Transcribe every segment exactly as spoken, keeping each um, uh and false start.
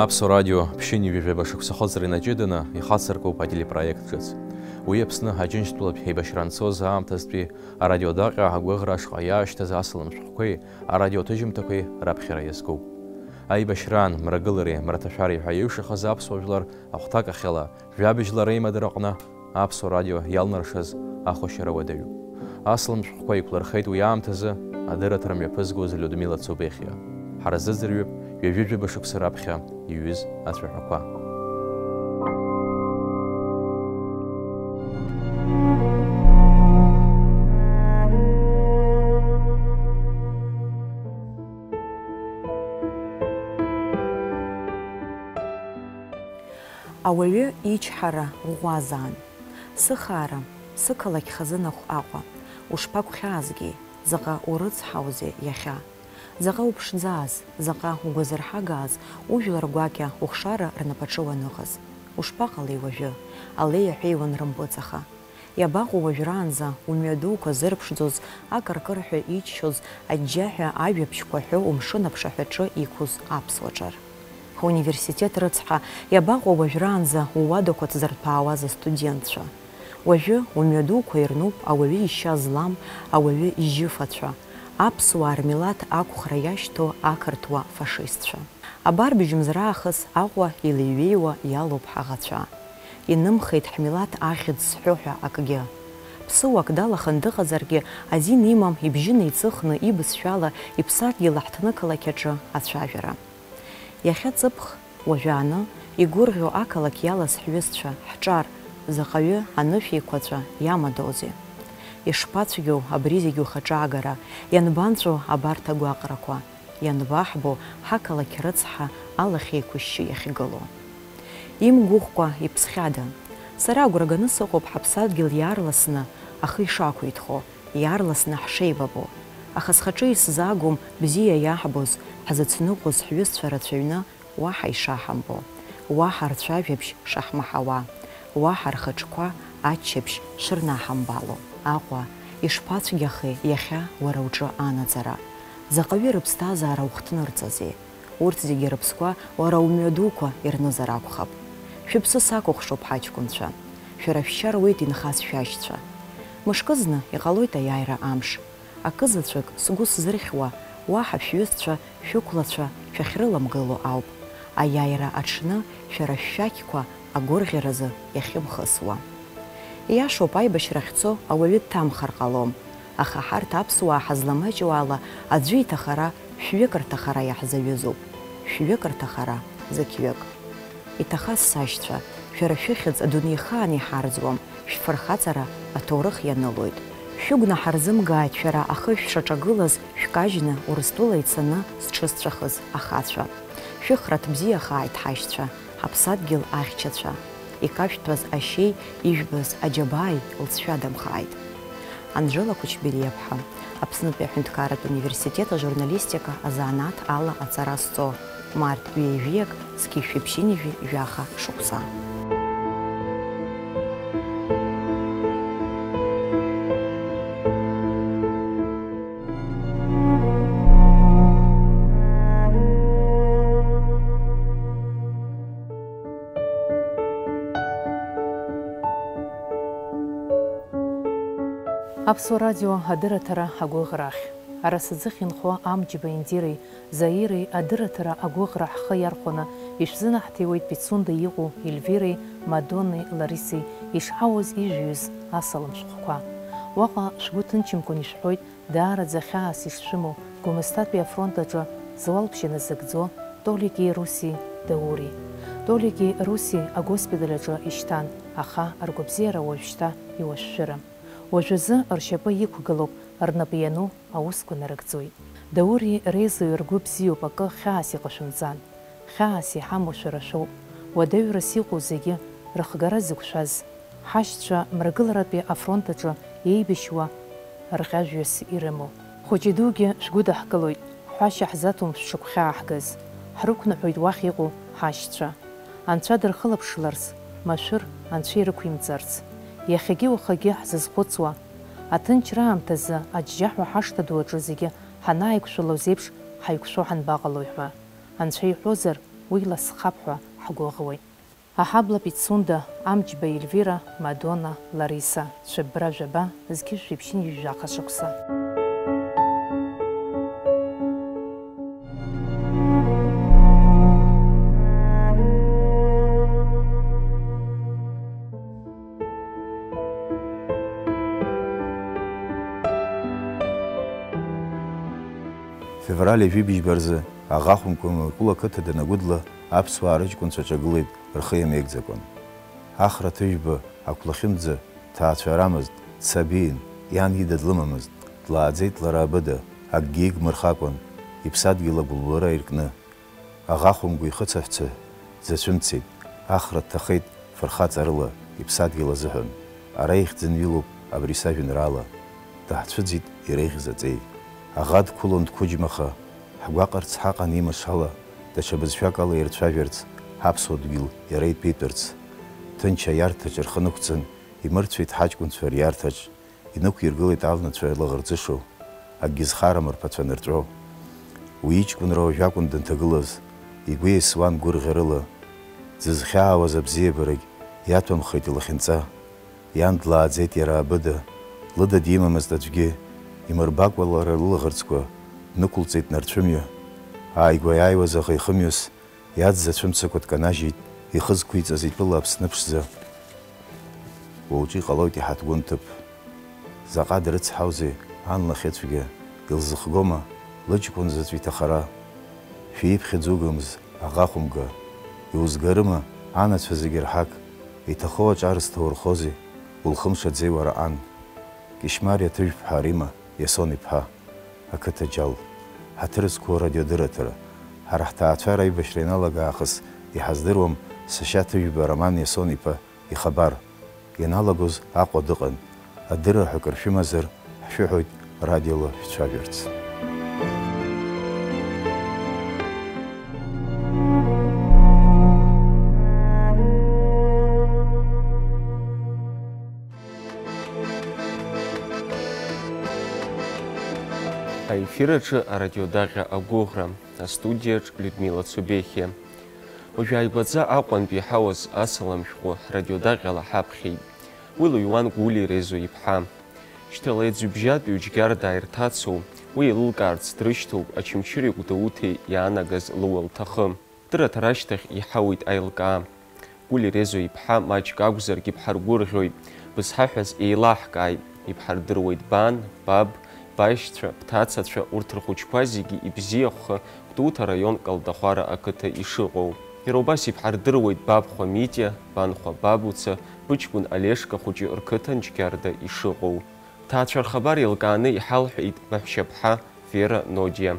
Аԥсуа радио ԥшьынҩажәи жәаба шықәса ахыҵра инаҷыданы ихацыркуп ателепроект ҿыц. Уи Аԥсны Аџьынџьтәылатә ҳаибашьра анцоз аамҭазтәи арадиодаҟьа агәыӷра ашҟа иаашьҭыз асалам шәҟәқәеи арадиоҭыжьымҭақәеи раԥхьара иазкуп. Аибашьраан, мрагылареи мраҭашәареи ҳәа иҩшахаз аԥсуа жәлар ахәҭакахьала, жәабжьла реимадара аҟны Аԥсуа радио иалнаршаз ахәашьара уадаҩуп. Асалам шәҟәқәа еиқәлырхеит уи аамҭазы адырраҭара мҩаԥызгоз Людмила Цубехиа. Ҳара ҳзыӡырҩып ҩажәи жәаба шықәса раԥхьа иҩыз ацәаҳәақәа. Ауаҩы ичҳара ӷәӷәазаан. Сыхаара, сықалақь хазынахә Аҟәа, ушԥагәхьаазгеи, заҟа урыцҳаузеи иахьа! Заҟа уԥшӡааз, заҟа угәазырҳагааз ужәлар гәакьа ухшара рнапаҿы уаныҟаз! Ушԥаҟалеи уажәы, алеи аҳәеи уанрымпыҵаха? Иабаҟоу уажәраанӡа умҩа дуқәа зырԥшӡоз, акыркырҳәа иччоз, аџьџьаҳәа ажәабжьқәа ҳәо умшын аԥшаҳәаҿы иқәыз аԥсуа ҿар? Ҳуниверситет рыцҳа, иабаҟоу уажәраанӡа ууадақәа ҭзырҭәаауаз астудентцәа? Уажәы умҩа дуқәа ирнуп ауаҩы ишьа злам, ауаҩы ижьыфацәа, аԥсуаа рмилаҭ ақәхра иашьҭоу ақырҭуа фашистцәа. Абар бжьымз раахыс Аҟәа илеиҩеиуа иалоуп ҳаӷацәа. Инымхеит ҳмилаҭ ахьӡ зҳәо ҳәа акгьы. Ԥсыуак далаханы дыҟазаргьы, азин имам ибжьы неиҵыхны ибызшәала иԥсадгьыл аҳҭны-қалақь аҿы ацәажәара. Иахьа ҵыԥх, уажәааны, игәырӷьо ақалақь иалаз ҳҩызцәа, ҳҿар, заҟаҩы анышә еиқәаҵәа иамадоузеи? Ишԥацәгьоу абри зегь ухаҿы агара, ианбанҵәо абарҭ агәаҟрақәа? Ианбаҳбо ҳақалақь рыцҳа алахьеиқәышьшьы иахьгылоу? Имгәыӷкәа иԥсхьада? Сара агәра ганы сыҟоуп ҳаԥсадгьыл иаарласны ахы ишақәиҭхо, иаарласны ҳшеибабо. Аха схаҿы исзаагом бзиа иаҳбоз, ҳзыцныҟәоз ҳҩызцәа рацәаҩны уаҳа ишаҳамбо, уаҳа рцәажәабжь шаҳмаҳауа, уаҳа рхаҿқәа аччаԥшь шырнаҳамбало. Аҟәа, ишԥацәгьахеи иахьа уара уҿы анаӡара? Заҟаҩы рыԥсҭазаара ухҭнырҵазеи? Урҭ зегьы рыԥсқәа уара умҩа дуқәа ирнызар акәхап. Шәыԥсы сакәыхшоуп, ҳаҷкәынцәа. Шәара шәшьа руеит инхаз шәашьцәа. Мышкызны иҟалоит аиааира амш. Акызаҵәык сгәы сзырхьуа, уаҳа шәҩызцәа, шәықәлацәа шәахьрыламгыло ауп аиааира аҽны шәара шәшәақьқәа агәырӷьаразы иахьымхысуа. Ииашоуп, аибашьра ахьцо ауаҩы дҭамхар ҟалом, аха ҳарҭ аԥсуаа ҳазламаҷу ала аӡәы иҭахара, шәҩык рҭахара иаҳзаҩызоуп, шәҩык рҭахара зықьҩык. Иҭахаз сашьцәа, шәара шәыхьӡ адунеихаан иҳарӡуам, шәфырхаҵара аҭоурых ианылоит. Шәыгәнаҳа рзымгааит шәара ахы шәшаҿагылаз шәкажьны Урыстәыла ицаны зҽызцәахыз ахацәа. Шәыхраҭ бзиахааит ҳашьцәа, ҳаԥсадгьыл ахьчацәа. Икашәҭәаз ашьеи ижәбаз аџьабааи лҵшәадамхааит. Анжела Қәычбериаԥҳа, Аԥснытәи аҳәынҭқарратә университет ажурналистика азанааҭ ала аҵара зҵо, март ҩажәиак, зқьи шәиԥшьынҩажәи жәаха шықәса. Аԥсуа радио адырраҭара агәыӷрахь. Арасаӡыхь инхо Амҷба Индиреи Заиреи адырраҭара агәыӷра ҳхы иархәаны ишәзынаҳҭиуеит Пицунда иҟоу Ельвиреи Мадоннеи Ларисеи ишҳауаз ижәҩыз асалам шәҟәқәа. Уаҟа шәгәы ҭынчымкәан ишәҳәоит даараӡа хьаас ишшәымоу Гәымсҭатәи афронт аҿы зуалԥшьа назыгӡо Толики Руси Даури. Толики Руси агоспиталь аҿы ишьҭан, аха ргәабзиара уажәшьҭа иуашәшәырам. Уажәазы ршьапы иқәгылоуп, рнапы иану аусқәа нарыгӡоит. Даури реизои ргәы бзиоуп, акы хьаас иҟашәымҵан. Хьаас иҳамоу шәара шәоуп, уадаҩрас иҟоу зегьы рыхгара зықәшәаз, ҳашьцәа мрагыларатәи афронт аҿы еибашьуа рӷьажәҩас ирымоу. Хәыҷи-дугьы шәгәыдаҳкылоит, ҳәашьа ҳзаҭом шәшыгәхьааҳгаз, ҳрықәныҳәоит уахь иҟоу ҳашьцәа. Анцәа дырхылаԥшларц, машәыр Анцәа ирықәимҵарц. Иахьагьы уахагьы ҳзызхәыцуа, аҭынчра аамҭазы аџьџьаҳәа ҳашҭа ду аҿы зегьы ҳанааиқәшәалоз еиԥш ҳаиқәшәо ҳанбаҟалои ҳәа. Анцәа иҳәозар, уи ласхап ҳәа ҳгәыӷуеит. Аҳабла Пицунда, Амҷба Ельвира, Мадонна, Лариса, цәыббра жәаба, зқьышә жәиԥшьынҩажәи жәаха шықәса. Февраль ҩажәи бжьба рзы аӷа хәымга Мыркәыла ақыҭа данагәыдла, аԥсуаа рыҷкәынцәа ҿагылеит рхы иамеигӡакәан. Ахра ҭыжәба ақәлахьынӡа дҭаацәарамызт, дсабиин, иан ида длымамызт, длааӡеит лара абыда, акгьы игмырхакәан, иԥсадгьыл агәылбылра иркны. Аӷа хәымга ихыцаҳәцәа дзацәымцеит, ахра дҭахеит фырхаҵарыла иԥсадгьыл азыҳәан, ара ихьӡынҩылоуп абри сажәеинраала, даҳцәыӡит иреиӷьыз аҵеи. Аӷа дқәылон дқәыџьмаха, ҳгәаҟырц ҳаҟан имашала, даҽа бызшәак ала ирцәажәарц, ҳаԥсуа дгьыл иара итәитәырц. Ҭынч аиарҭаҿ рхы нықәҵан, имырцәеит ҳаҷкәынцәа риарҭаҿ. Инықәиргылеит алнацәа лаӷырӡышо, акгьы зхарам рԥацәа нырҵәо. Уи иҷкәынра уажәакәын данҭагылаз, игәы еисуан гәырӷьарыла, дзызхьаауаз абзиабарагь иаҭәамхеит илахьынҵа. Иан длааӡеит иара абыда, лыда димамызт аӡәгьы, имырбакәа лара лылаӷырӡқәа днықәылҵеит нарцәымҩа. Ааигәа иааиуаз аӷа ихымҩас иаӡ зацәымцакәа дканажьит, ихы зқәиҵаз итәыла Аԥсны ԥшӡа. Уаҵәы иҟалоит иҳаҭгәын ҭыԥ. Заҟа дрыцҳаузеи ан лахьыцәгьа, илзыхгома лыҷкәын заҵә иҭахара? Шәиԥхьыӡ угымз, аӷа хәымга, иузгарыма анацәа зегьы рҳақ? Иҭахо аҿар зҭаурхозеи, улхымшаӡеи уара ан? Кьышьмариа Ҭыжәԥҳа Римма Иасон иԥҳа. Ақыҭа Џьал. Ҳаҭыр зқәу арадиодырраҭара. Ҳара ҳҭаацәара аибашьра ианалага аахыс иҳаздыруам сашьа Ҭыжәба Роман Иасон иԥа ихабар. Ианалагоз Аҟәа дыҟан. Адырра ҳәа акыр шәымазар, ҳшәыҳәоит радиола шәцәажәарц. Аефир аҿы арадиодаҟьа агәыӷра, астудиаҿ Людмила Цубехиа. Уажә ааигәаӡа Аҟәантәи иҳауаз асалам шәҟәы ҳрадиодаҟьала ҳаԥхьеит. Уи лыҩуан Гәлиа Резо иԥҳа. Шьҭа леиӡҩыбжьатәи уџьгьар дааирҭацоу, уи еилылкаарц дрышьҭоуп Очамчыреи Гәдоуҭеи иаанагаз лыуа лҭахы. Дырраҭара ашьҭахь иҳауеит аилкаа. Гәлиа Резо иԥҳа маҷк акәзаргьы бҳаргәырӷьоит, бызҳаҳәаз еилаҳкааит, ибҳардыруеит бан, баб, башьцәа, бҭацацәа, урҭ рхәыҷқәа зегьы ибзиахәха Гәдоуҭа араион Калдахәара ақыҭа ишыҟоу. Иара убас ибҳардыруеит бабхәа Митиа, банхәа Бабуца, быҷкәын Олешка хәыҷы рқыҭан Џьгьарда ишыҟоу. Ҭаацәа рхабар еилкааны иҳалҳәеит баҳәшьаԥҳа Вера Нодиа,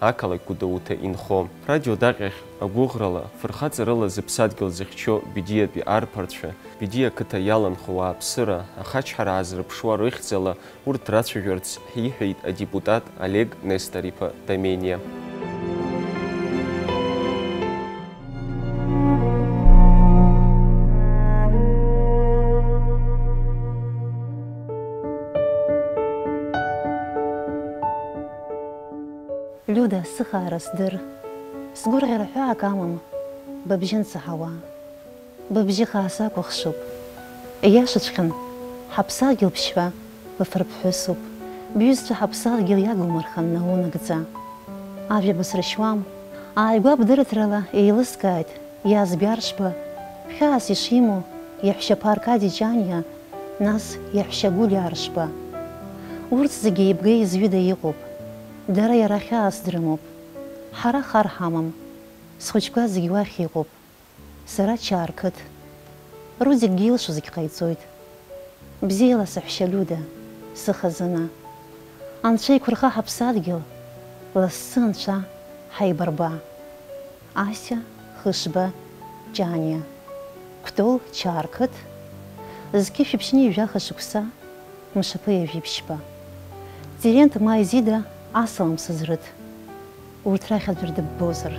ақалақь Гәдоуҭа инхо. Радиодаҟьахь агәыӷрала, фырхаҵарыла зыԥсадгьыл зыхьчо Бедиатәи арԥарцәа, Бедиа ақыҭа иаланхо ауааԥсыра, ахачҳара аазырԥшуа рыхьӡала урҭ драцәажәарц ҳиҳәеит адепутат Олег Нестор-иԥа Домениа. Лиуда, сыхаара здыр, сгәырӷьара ҳәаак амам, быбжьы нцаҳауа. Быбжьы хаа сакәыхшоуп. Ииашаҵәҟьан, ҳаԥсадгьыл ԥшьба бафырԥҳәысуп. Бҩызцәа ҳаԥсадгьыл иагумырхан наунагӡа. Ажәа бсыршьуам, ааигәа бдырраҭарала еилыскааит, иазб Аршба, хьаас ишимоу иаҳәшьаԥа Аркади Ҷаниа, нас иаҳәшьа Гәлиа Аршба. Урҭ зегьы еибга-еизҩыда иҟоуп. Дара иара хьаас дрымоуп. Ҳара хар ҳамам. Схәыҷқәа зегь уахь иҟоуп. Сара Чаарқыҭ. Рудикгьы илшо зегь ҟаиҵоит. Бзиала, саҳәшьа Лиуда, сыхазына. Анцәа иқәырха ҳаԥсадгьыл, лассы Анцәа ҳаибарба. Ася Хышба Ҷаниа. Кәтол Чаарқыҭ. Зқьышә ԥшьни жәаха шықәса, мшаԥы ҩажәи ԥшьба. Терент Маизида асалам сызрыҭ. Урҭ рахь аӡәыр дыббозар.